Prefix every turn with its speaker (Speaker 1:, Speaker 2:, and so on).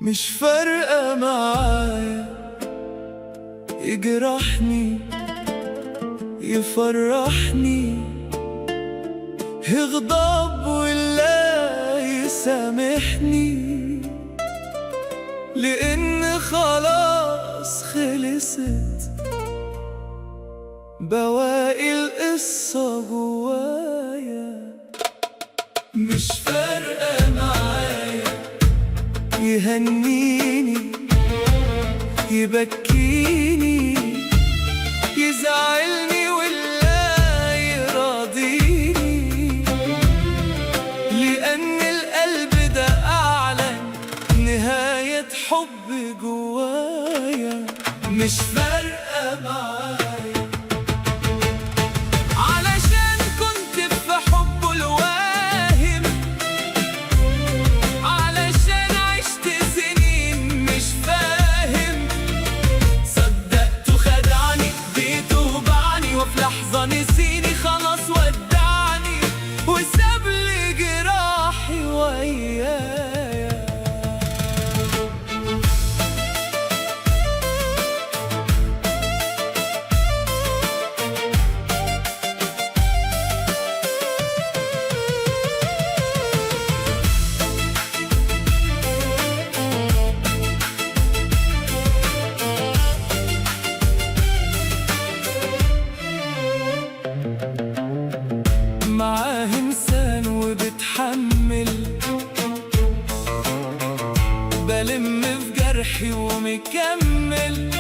Speaker 1: مش فارقة معايا، يجرحني يفرحني، يغضب ولا يسامحني، لأن خلاص خلصت بواقي القصة جوايا. مش فارقة معايا، يهنيني يبكيني، يزعلني ولا يراضيني، لأن القلب ده أعلن نهاية حب جوايا. مش فارقة معايا، علشان كنت في حبه الواهم، علشان عشت سنين مش فاهم، صدقته خدعني بيته وبعني، وفي لحظة نسيني خلاص ودعني، وساب لي جراحي ويايا. معاه انسان وبتحمل، بلم في جرحي ومكمل.